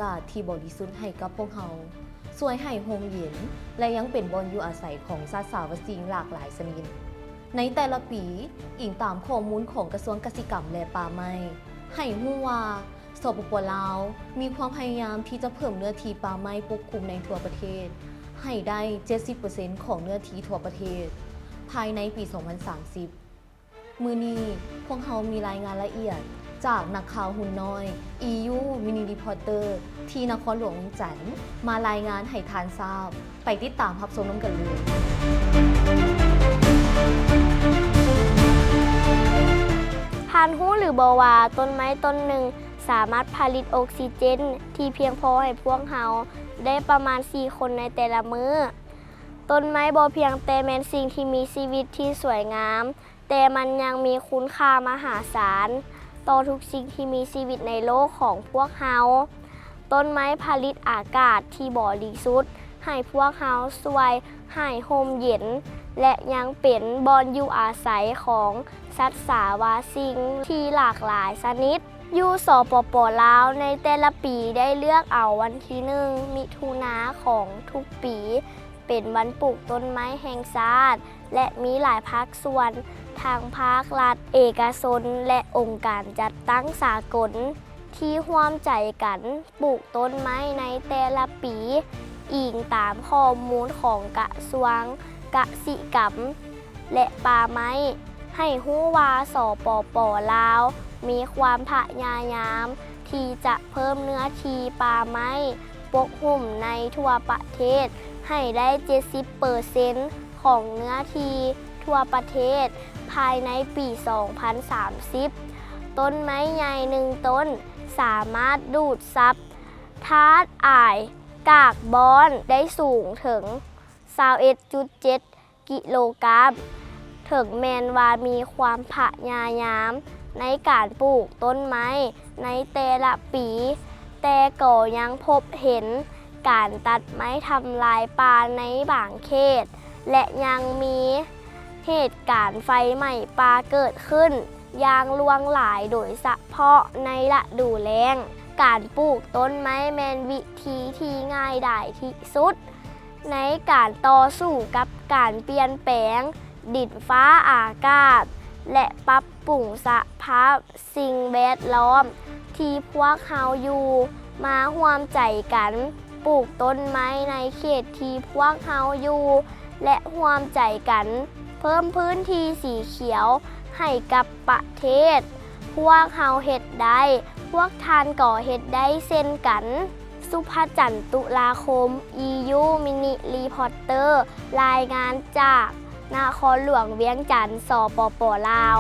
ກາດທີ່ບໍລິສຸດໃຫ້ກັບພວກເຮົາ, ຊ່ວຍໃຫ້ຮົ່ມເຢັນ ແລະ ຍັງເປັນບ່ອນຢູ່ອາໄສຂອງສັດສາວະສິ່ງຫຼາກຫຼາຍຊະນິດ. ໃນແຕ່ລະປີ, ອີງຕາມຂໍ້ມູນຂອງກະຊວງກະສິກຳ ແລະ ປ່າໄມ້ ໃຫ້ຮູ້ວ່າ ສປປ ລາວ ມີຄວາມພະຍາຍາມທີ່ຈະເພີ່ມເນື້ອທີ່ປ່າໄມ້ປົກຄຸມໃນທົ່ວປະເທດ ໃຫ້ໄດ້ເຈັດສິບເປີເຊັນຂອງເນື້ອທີ່ທົ່ວປະເທດ ພາຍໃນປີສອງພັນສາມສິບ. ມື້ນີ້ພວກເຮົາມີລາຍງານລະອຽດຈາກນັກຂ່າວຫຸ່ນນ້ອຍ ອີຢູ Mini Reporter ທີ່ນະຄອນຫຼວງວຽງຈັນ ມາລາຍງານໃຫ້ທ່ານຊາບ. ໄປຕິດຕາມຮັບຊົມນຳກັນເລີຍ. ທ່ານຮູ້ຫຼືບໍ່ວ່າ ຕົ້ນໄມ້ຕົ້ນໜຶ່ງສາມາດຜະລິດອົກຊີເຈນທີ່ພຽງພໍໃຫ້ພວກເຮົາໄດ້ປະມານສີ່ຄົນໃນແຕ່ລະມື້? ຕົ້ນໄມ້ບໍ່ພຽງແຕ່ແມ່ນສິ່ງທີ່ມີຊີວິດທີ່ສວຍງາມ, ແຕ່ມັນຍັງມີຄຸນຄ່າມະຫາສານຕໍ່ທຸກສິ່ງທີ່ມີຊີວິດໃນໂລກຂອງພວກເຮົາ. ຕົ້ນໄມ້ຜະລິດອາກາດທີ່ບໍລິສຸດໃຫ້ພວກເຮົາ, ຊ່ວຍໃຫ້ຮົ່ມເຢັນ ແລະ ຍັງເປັນບ່ອນຢູ່ອາໄສຂອງສັດສາວະສິ່ງທີ່ຫຼາກຫຼາຍຊະນິດ. ຢູ່ ສປປ ລາວ ໃນແຕ່ລະປີໄດ້ເລືອກເອົາວັນທີໜຶ່ງ ມິຖຸນາຂອງທຸກປີ ເປັນວັນປູກຕົ້ນໄມ້ແຫ່ງຊາດ ແລະ ມີຫຼາຍພາກສ່ວນ ທັງພາກລັດ, ເອກະຊົນ ແລະ ອົງການຈັດຕັ້ງສາກົນ ທີ່ຮ່ວມໃຈກັນປູກຕົ້ນໄມ້ໃນແຕ່ລະປີ, ອີງຕາມຂໍ້ມູນຂອງກະຊວງກະສິກຳ ແລະ ປ່າໄມ້ ໃຫ້ຮູ້ວ່າ ສປປ ລາວ ມີຄວາມພະຍາຍາມທີ່ຈະເພີ່ມເນື້ອທີ່ປ່າໄມ້ປົກຫຸ້ມໃນທົ່ວປະເທດໃຫ້ໄດ້ເຈັດສິບເປີເຊັນຂອງເນື້ອທີ່ທົ່ວປະເທດ ພາຍໃນປີສອງພັນສາມສິບ. ຕົ້ນໄມ້ໃຫຍ່ໜຶ່ງຕົ້ນສາມາດດູດຊັບທາດອາຍກາກບອນໄດ້ສູງເຖິງຊາວເອັດຈຸດເຈັດ ກິໂລກຣາມ. ເຖິງແມ່ນວ່າມີຄວາມພະຍາຍາມໃນການປູກຕົ້ນໄມ້ໃນແຕ່ລະປີ, ແຕ່ກໍຍັງພົບເຫັນການຕັດໄມ້ທຳລາຍປ່າໃນບາງເຂດ ແລະ ຍັງມີເຫດການໄຟໄໝ້ປ່າເກີດຂຶ້ນຢ່າງຫຼວງຫຼາຍ, ໂດຍສະເພາະໃນລະດູແລ້ງ. ການປູກຕົ້ນໄມ້ແມ່ນວິທີທີ່ງ່າຍດາຍທີ່ສຸດ ໃນການຕໍ່ສູ້ກັບການປ່ຽນແປງດິນຟ້າອາກາດ ແລະ ປັບປຸງສະພາບສິ່ງແວດລ້ອມທີ່ພວກເຮົາຢູ່. ມາຮ່ວມໃຈກັນປູກຕົ້ນໄມ້ໃນເຂດທີ່ພວກເຮົາຢູ່ ແລະ ຮ່ວມໃຈກັນເພີ່ມພື້ນທີ່ສີຂຽວໃຫ້ກັບປະເທດ. ພວກເຮົາເຮັດໄດ້, ພວກທ່ານກໍເຮັດໄດ້ເຊັ່ນກັນ. ສຸພະຈັນ ຕຸລາຄົມ ອີຢູ Mini Reporter ລາຍງານຈາກນະຄອນຫຼວງວຽງຈັນ ສປປ ລາວ.